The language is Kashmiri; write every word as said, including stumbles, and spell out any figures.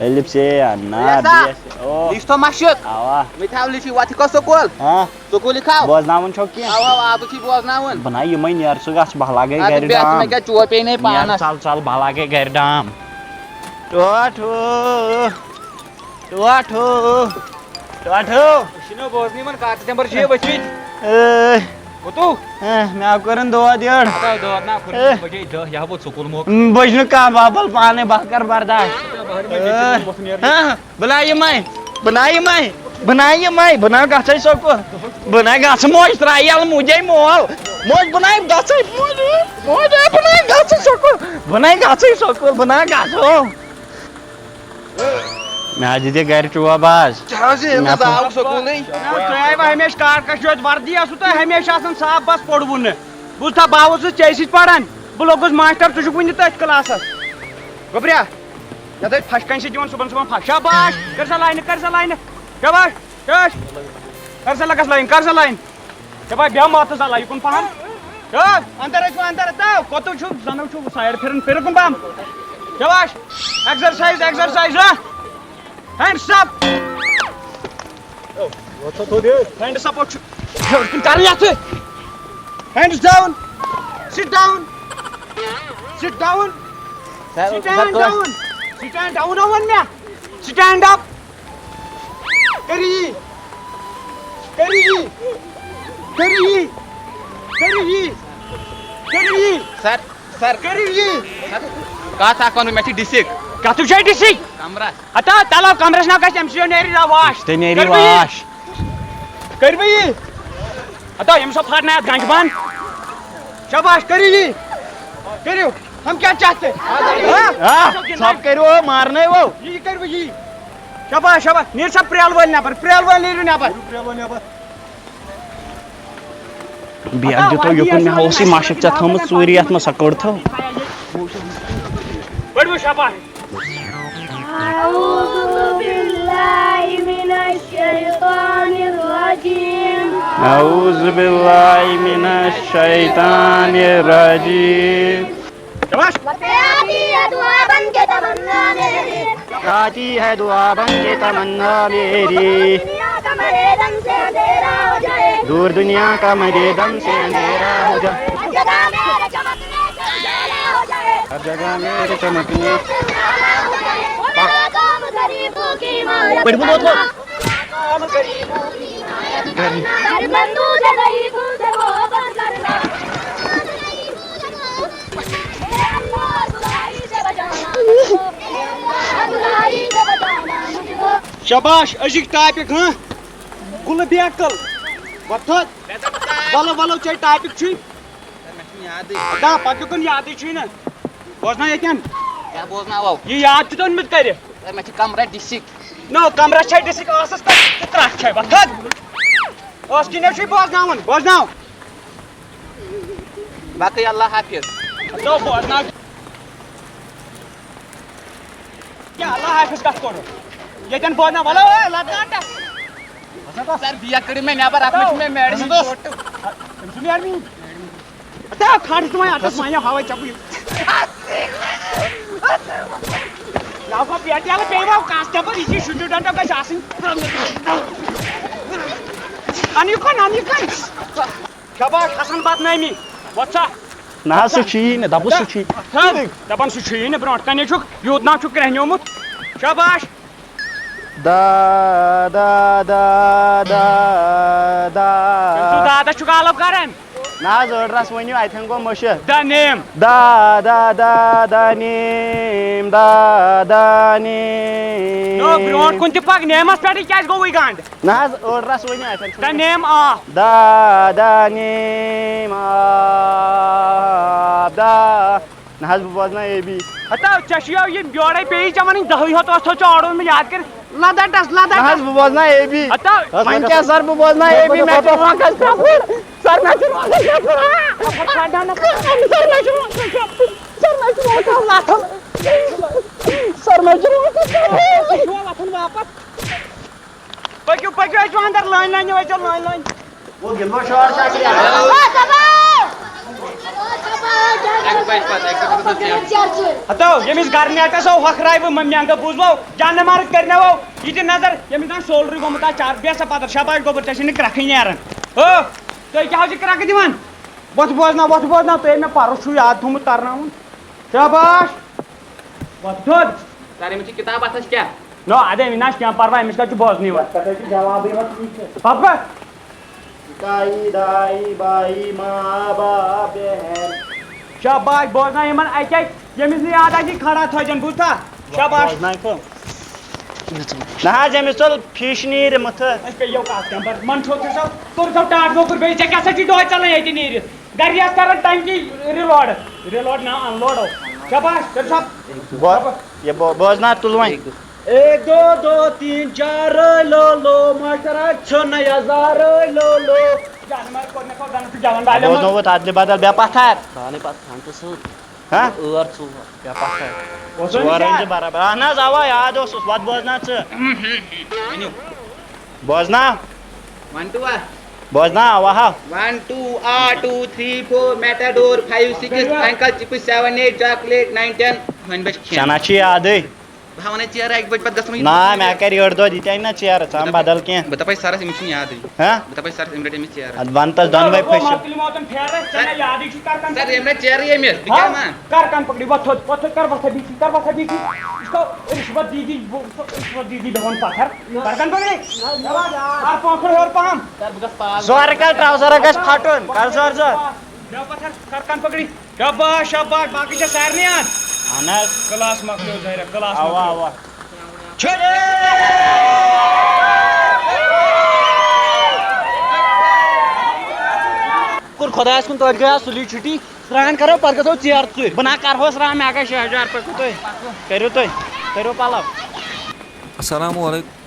الف سے یا نا، ایسا۔ B S O. لسٹ تھو مشق۔ اوا۔ مےٚ تھاو لِکھِتھ، وۄتھ کھو سکوٗل۔ ہاں۔ سکوٗل یہِ کھاو۔ بوزناوُن چھو کینٛہہ؟ اوا، اوا، بہٕ چھُس بوزناوُن۔ بہٕ نہ یِمے نیر ژٕ گژھ، بہٕ لاگے اَدٕ گرِ بیٚہہ ژٕ، ڈام۔ مےٚ کیٛاہ چوب پیٚیہِ نے نیر پانس۔ ژل، ژل، بہٕ لاگے گرِ ڈام۔ ٹوٹھ ہو، ٹوٹھ ہو، ٹوٹھ ہو۔ أسۍ چھِنہٕ بوزنٕے یِمن کاکہٕ تمبر چھِ ؤتھمٕتۍ۔ اے۔ کوٚتو؟ اے، مےٚ ہا کوٚرُن دود یٔڑ۔ ہتا دود نا کوٚرُن، اے۔ بجے دہ، یہِ ہا ووت سکوٗل موقعہٕ۔ بہٕ چھُس نہٕ کانٛہہ بابل پانے، بہٕ ہا کر برداش۔ ہتا بہٕ ہا دِمے اے۔ ژےٚ ووت نیرنٕے۔ ہاں۔ بہٕ نہ یِمے، بہٕ نہ یِمے، بہٕ نہ یِمے، بہٕ نہ گژھے سکوٗل، بہٕ نہ گژھٕ، موج ترٛایہِ یَلہٕ، موجے مول، موج بہٕ نہ گژھے، موج، موج بہٕ نہ گژھٕ سکوٗل، بہٕ نہ گژھے سکوٗل، بہٕ نہ گژھو۔ مےٚ حظ دِتہِ گرِ چوب آز۔ ژےٚ حظ یہِ مےٚ أمِس پوٚر۔ آو سکوٗلٕے۔ نہ، تُہۍ آیوٕ ہمیشہِ کارکش یوت، وردی ٲسوٕ تۄہہِ ہمیشہِ آسان صاف، بس پوٚروٕ نہٕ۔ بوٗزتھا، بہٕ آوُس ژےٚ سۭتۍ پران، بہٕ لوٚگُس ماسٹر، ژٕ چھُکھ وُنہِ تٔتھۍ کلاسس۔ گوٚبریا، یتھ ٲسۍ پھش کنہِ سۭتۍ دِوان صُبحن صُبحن پھش۔ شاباش، کر سا لاینہٕ، کر سا لاینہٕ۔ شاباش، شاباش۔ کر سا لگس لاین، کر سا لاین۔ شاباش، بیٚہہ ماتس الا یہِ کُن پہن۔ ہے، اندر ٲسِو، اندر، تاو، کوٚتُے چھُو، زنو چھُو سایڈ پھِران، پھِرٕ کُن پہن۔ شاباش، ایکزرسایز، ایکزرسایز، ہا۔ Hands up. ہینڈس اپ چھُ۔ Hands down. Sit down. Sit down. Stand down. Stand down ووٚن مےٚ۔ Stand up. کٔرِو یی۔ کٔرِو یی۔ کٔرِو یی۔ کٔرِو یی۔ کٔرِو یی۔ سر، سر۔ کٔرِو یی۔ کتھ اکھ ونہٕ بہٕ، مےٚ چھِ ڈسک۔ کتھ چھے ڈسک؟ کمرس۔ ہتا تلو کمرس ناو گژھِ، امہِ سۭتۍ نیرِ واش۔ تیٚلہِ نیرِ کٔرِو یی۔ واش۔ کٔرِو یی۔ ہتا ییٚمہِ ساتہٕ پھاٹنایتھ گنجہِ بند۔ شاباش، کٔرِو یی۔ کٔرِو۔ ہم کیا چاہتے؟ ہاں؟ آ، ژھۄپہٕ کٔرِو، مارنے وو۔ یی کٔرِو یی۔ شاباش، شاباش۔ نیٖر سا پرٛیل وٲلۍ نٮ۪بر، پرٛیل وٲلۍ نیٖرِو نٮ۪بر۔ بیگ دِتو یُکُن، مےٚ اوسُے مَشٕک ژےٚ تھٲومٕژ ژوٗرِ یَتھ منٛز، سۄ کٔڑ تھٲو۔ پٔرِو شاباش۔ أعوذ بالله من الشيطان الرجيم۔ أعوذ بالله من الشيطان الرجيم۔ شاباش۔ آتی ہے دعا بن کے تمنا میری۔ آتی ہے دعا بن کے تمنا میری۔ دور دنیا کا مجھے دم سے اندھیرا ہو جائے۔ دور دنیا کا مجھے دم سے اندھیرا ہو جائے۔ ہر جگہ میرے چمکنے سے اجالا ہو جائے۔ ہر جگہ میرے چمکنے سے اجالا ہو جائے۔ اور میرا کام غریبوں کی مدد کرنا۔ شاباش، أزِکۍ ٹاپک، ہاں؟ گُلہٕ بیکل۔ وۄتھ۔ ولو، ولو، ژےٚ ٹاپک چھُے۔ دا، پتہٕ کُن یادٕے چھُے نہٕ۔ بوزناو ییٚتٮ۪ن۔ کیٛاہ بوزناوو؟ یہِ یاد چھُ تۄہہِ اوٚنمُت کَرِ۔ ہے، مےٚ چھِ کمرہ ڈسک۔ نو، کمرہ چھے ڈسک، ٲسَس کَتھ تہٕ ترٛٹھ چھے وۄتھ۔ ٲس کِنۍ چھُے بوزناوُن، بوزناو۔ باقٕے اللہ حافظ۔ نو، بوزناو۔ کیٛاہ اللہ حافظ کَتھ کوٚرُتھ؟ ییٚتٮ۪ن بوزناو، وَلو، اے، لَتہٕ گاٹَس۔ سر، بیگ کٔڑِو مےٚ نٮ۪بر، اَتھ منٛز چھِ مےٚ میڈم ہٕنٛز فوٹو۔ أمۍ سُنٛد میڈم۔ اَتھ ہا کھاڑِ ژٕ وۄنۍ اَتَس وۄنۍ ہاوَے ژےٚ بہٕ یہِ۔ لاو کھا پیٹہِ یَلہٕ، بیٚیہِ وَو کانسٹیبل، یہِ چھِ شُجوٗ ڈنڈو گژھِ آسٕنۍ۔ اَن یہِ کھۄن، اَن یہِ کھۄن۔ شاباش، حسن بدنٲمی۔ وۄتھ سا۔ نہ حظ، سُہ چھُیی نہٕ، دَپُس سُہ چھُیی۔ ہا، دَپان سُہ چھُیی نہٕ، برونٛٹھ کَنہِ چھُکھ یوٗت ناو چھُکھ کرٛہنیومُت۔ شاباش۔ دا، دا، دا، دا، دا۔ تیٚلہِ چھُ دادس چھُکھ آلو کران۔ نہ حظ، أڑ رَس ؤنِو، اَتٮ۪ن گوٚو مٔشِتھ۔ The name۔ دا، دا، دا، دا، نیم، دا، دا، نیم۔ نو، برونٛٹھ کُن تہِ پَک، نیمَس پٮ۪ٹھٕے کیٛازِ گوٚوُے گنٛڈ؟ نہ حظ، أڑ رَس ؤنِو، اَتٮ۪ن چھُنہٕ۔ The name of۔ دا، دا، نیم، آب، دا۔ نہ حظ، بہٕ بوزناو اے بی۔ ہتا، ژےٚ چھُ یو یہِ یورے پیٚیہِ ژےٚ وَنٕنۍ، دَہٕے ہوت اوس تھو ژےٚ اورٕ اوٚنمُت یاد کٔرِتھ۔ لدٹس، نہ حظ، لدٹس۔ بہٕ بوزناو اے بی۔ ہتا۔ وۄنۍ کیٛاہ سر، بہٕ بوزناو اے بی، مےٚ چھُ رونٛقس پٮ۪ٹھ۔ سر، مےٚ چھُ رونٛقس پٮ۪ٹھ۔ سر، مےٚ چھُ رونٛقس پٮ۪ٹھ۔ سر، مےٚ چھُ رونٛقس لتھُن۔ سر، مےٚ چھُ رونٛقس پٮ۪ٹھ۔ تُہۍ چھِوا وۄتھُن واپس؟ پٔکِو، پٔکِو، أسۍ چھِ اندر لٲنۍ لٲنۍ، أسۍ چھِ لٲنۍ لٲنۍ۔ وہ گِنٛدو شعر چھا کینٛہہ؟ اَکہِ بجہِ پتہٕ، اَکہِ بجہِ پتہٕ ژیر۔ ہتو، ییٚمِس گرنیٹس او ہۄکھرایہِ بہٕ ممبیانٛگہٕ بوٗزوو، جانہٕ مارٕژ کٔرنیو، یہِ تہِ نظر، ییٚمِس زن سورُے گوٚمُت آسہِ چار، بیٚہہ سا پتہٕ، شاباش گوٚبُر، ژےٚ چھے نہٕ کرٛکھٕے نیران۔ ہو، تُہۍ کیٛاہ حظ چھِ کرٛکہٕ دِوان؟ وۄتھ بوزناو، وۄتھ بوزناو، تُہۍ مےٚ پرُس چھُو یاد تھوٚمُت ترناوُن۔ شاباش۔ وۄتھ تھوٚد۔ سر، أمِس چھِ کِتاب اَتھس کیٛاہ؟ نو، اَدٕ أمِس نہ چھِ کینٛہہ پرواے، أمِس کتہِ چھُ بوزنٕے یوت۔ پتہٕ چھُ جوابٕے یوت یہِ چھُ۔ پتہٕ؟ تائی، دائی، بائی، ماں، با، بہن۔ شاباش، بوزناو یِمن اَکہِ اَکہِ، ییٚمِس نہٕ یاد آسہِ، یہِ کھڑا تھٲوزٮ۪ن، بوٗزتھا؟ شاباش۔ بوزناو کٲم۔ نہ حظ، أمِس ژوٚل فِش نیٖرِتھ مُتھٕ۔ أسۍ پیٚیو کتھ کیٛاہ، بس، من چھوٚل تھٲے سا، کوٚر سا ٹاٹھ موٚکُر بیٚیہِ، ژےٚ کیٛاہ سا چھُے دۄہے ژلان ییٚتہِ نیٖرِتھ؟ گرِ آسہٕ کران ٹنکی رِلوڈ، رِلوڈ نا اَنلوڈ۔ شاباش، تیٚلہِ چھا بو-، یہِ بو-، بوزناو تُل وۄنۍ۔ ایک دو دو تین چار لو لو، ماشٹر چھُ نہ یزار لو لو۔ جانہٕ مارٕژ کوٚر مےٚ سۄ گنہٕ تہٕ گٮ۪وَن والٮ۪ن منٛز۔ بوزنووُتھ اَدلہِ بدل بے پتھر۔ خانٕے پتہٕ کھنٛڈ تہٕ سۭتۍ۔ ہا؟ ٲر ژور۔ بے پتھر۔ اوسوٕ نہٕ ژورَن یاد؟ چھِ برابر۔ اہن حظ، اوا، یاد اوسُس۔ وَتھ بوزناو ژٕ۔ ؤنِو۔ بوزناو۔ وَن ٹُو اَکھ۔ بوزناو، اوا ہا۔ One two, R two, three four, Matador, five six, Uncle Chips, seven eight, chocolate, nine ten. وۄنۍ بَچہِ کھٮ۪ن۔ ژےٚ نہ چھُے یادٕے۔ بہٕ ہاوَن ژیرٕ اَکہِ بَجہِ پَتہٕ گژھو وۄنۍ۔ نہ، مےٚ کَرِ یٔڑ دۄہ، دِتہِ نہ ژیرٕ، ژٕ اَن بدل کینٛہہ۔ بہٕ دَپَے سَرَس، أمِس چھُنہٕ یادٕے۔ ہا؟ بہٕ دَپَے سَرَس، أمۍ رَٹہِ أمِس ژیرٕ۔ اَدٕ وَن تَس دۄنوَے پھٔسِو۔ مۄکلہِ موتَن پھیرٕ، ژےٚ نہ یادٕے چھُے کَر کَنہٕ۔ سَر، أمۍ رَٹہِ ژیرٕ أمِس، بہٕ ہا؟ کیٛاہ وَنہٕ؟ کَر کَنہٕ پکڑی، وۄتھ تھوٚد، وۄتھ تھوٚد، کَر وۄتھا بِہِتھ، کَر وۄتھا بِہِتھ۔ یہِ چھُ رِشوت دیٖدی، بہٕ وٕچھو رِشوت دیٖدی بیٚہوان پَتھر۔ کَر کَنہٕ پکڑی؟ ہر پانٛژھ پھٕٹہٕ ہیوٚر پَہَم۔ سَر، بہٕ گژھٕ پاس۔ زورٕ کَر، ٹرٛاوزَرَس گژھِ پھَٹُن، کَر زورٕ زورٕ۔ بیٚہہ پَتھر، کَر کَنہٕ پکڑی۔ شاباش، شاباش، باقٕے چھا سارنٕے یاد؟ اہن حظ۔ کلاس مۄکلیو ظٲہرہ، کلاس اوا، مۄکلیو۔ اوا۔ چھُٹی! کوٚر خۄدایَس کُن، توتہِ گٔے آز سُلی چھُٹی۔ سرٛان کَرو، پَتہٕ گژھو ژیر ژُرۍ۔ بہٕ نہ کَرہو سرٛان، مےٚ گژھِ شیٚے ہَزار رۄپیہِ تُہۍ۔ کٔرِو تُہۍ، کٔرِو پَلو۔ السلام علیکم۔